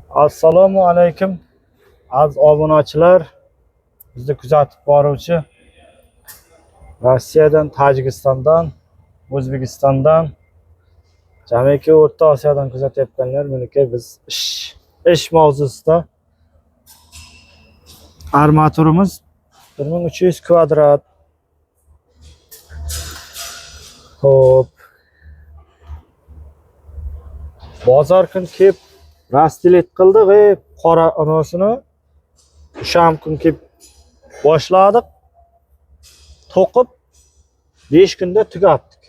Assalomu alaykum aziz obunachilar, bizni kuzatib boruvchi Rossiyadan, Tojikistondan, O'zbekistondan, jamiki O'rta Osiyodan kuzatayotganlar, buniki biz ish mavzusida armaturimiz 1300 kvadrat. Xo'p. Bozor kun kelib rastilet qildik, qora anosini. O'sha kun kelib boshladik. To'qib 5 kunda tugatdik.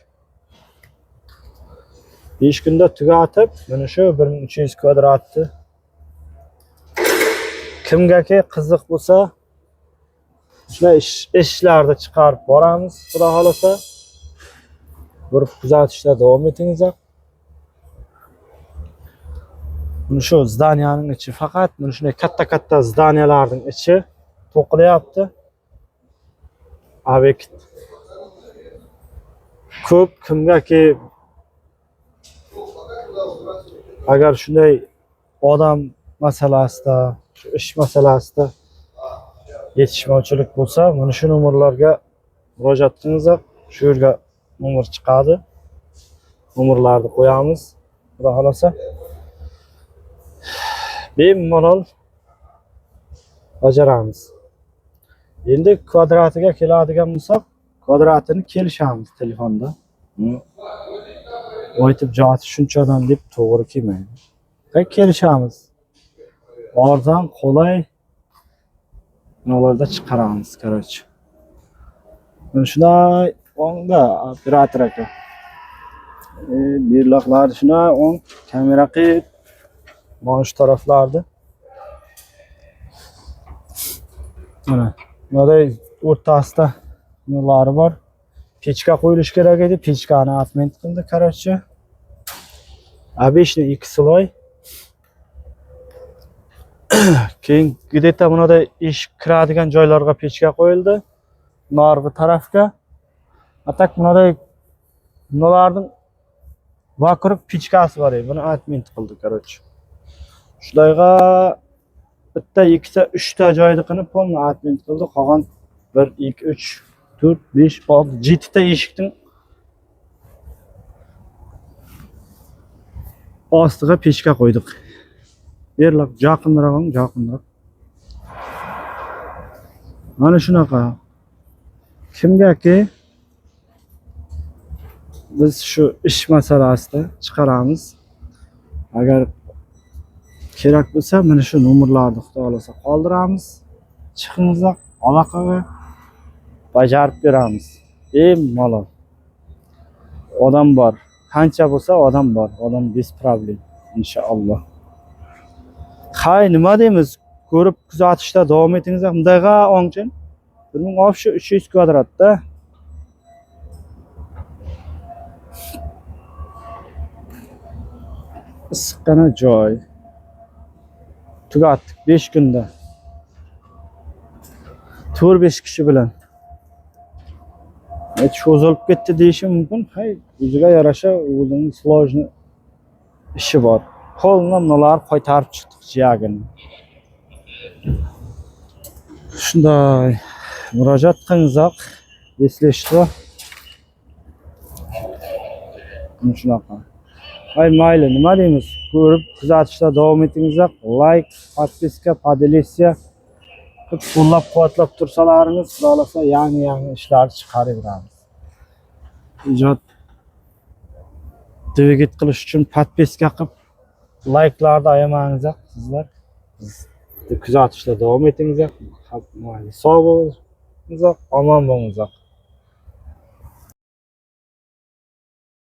5 kunda tugatib, mana shu 1300 kvadratni kimgaki qiziq bo'lsa, shunday ishlarni chiqarib boramiz, Xudo xolasa. Bir kuzatishda davom etingizlar. Mana shu zdaniyaning ichi faqat mana shunday katta-katta zdaniyalarning ichi to'qilyapti. Obyekt ko'p, kimgaki agar shunday odam masalasida, shu ish masalasida yetishmovchilik bo'lsa, mana shu nomerlarga murojaat qilingizlar. Shu yerga nomer chiqadi. Nomerlarni qo'yamiz, Xudo xolasa. Bemalol bajaramiz. Endi kvadratiga keladigan bo'lsak, kvadratini kelishamiz telefonda. Aytib joti shunchadan deb to'g'ri kelmaydi. Kelishamiz. Arzon, qulay ularda chiqaramiz, короче. Mana shunday o'ngda operator aka. Berloqlar shunday o'ng kamera qilib mana shu taraflarda. Mana bunday o'rtasida nolari bor. Pechka qo'yilishi kerak edi. Pechkani atment qildi, короче. Обычный 2 слой. Keyin где-то bunday eshik kiradigan joylarga pechka qo'yildi. Narg'i tarafga. A tak bunday bularning вокруг pechkasi bor edi. Buni atment qildi, короче. Shularga bitta, ikkita, uchta joyni qilib polni atment qildi. Qolgan 1, 2, 3, 4, 5, 6, 7 ta eshikning ostiga pechka qo'ydik. Berlab yaqinroq, yaqinroq. Mana shunaqa. Kimgaki biz shu ish masalasida chiqaramiz. Agar kerak bo'lsa, mana shu nomerlarni Xudo xolasa qoldiramiz. Chiqingizlar, aloqaga bajarib beramiz. Bemalol. Odam bor. Qancha bo'lsa odam bor. Odam без problem inshaalloh. Hay, nima deymiz? Ko'rib kuzatishda davom etingizlar. Bundayga ongchin 1300 kvadratda. Issiqqina joy. Tugatdik 5 kunda. 4-5 kishi bilan. Cho'zilib ketdi deyishim mumkin. Hay, o'ziga yarasha o'zining сложный ishi bor. Qo'lni bular qaytarib chiqdik jiyagini. Shunday murojaat qilingizlar, если что. Shunaqa. Ay mayli, nima deymiz? Ko'rib kuzatishda davom etingizlar. Like, podpiska, поделиться qilib qo'llab-quvvatlab tursalaringiz, Xudo xolasa yangi-yangi ishlar chiqaraveramiz. Ijod dviget qilish uchun podpiska qilib layklarni ayamangizlar sizlar. Bizni kuzatishda davom etingizlar. Sog' bo'lingizlar, omon bo'lingizlar.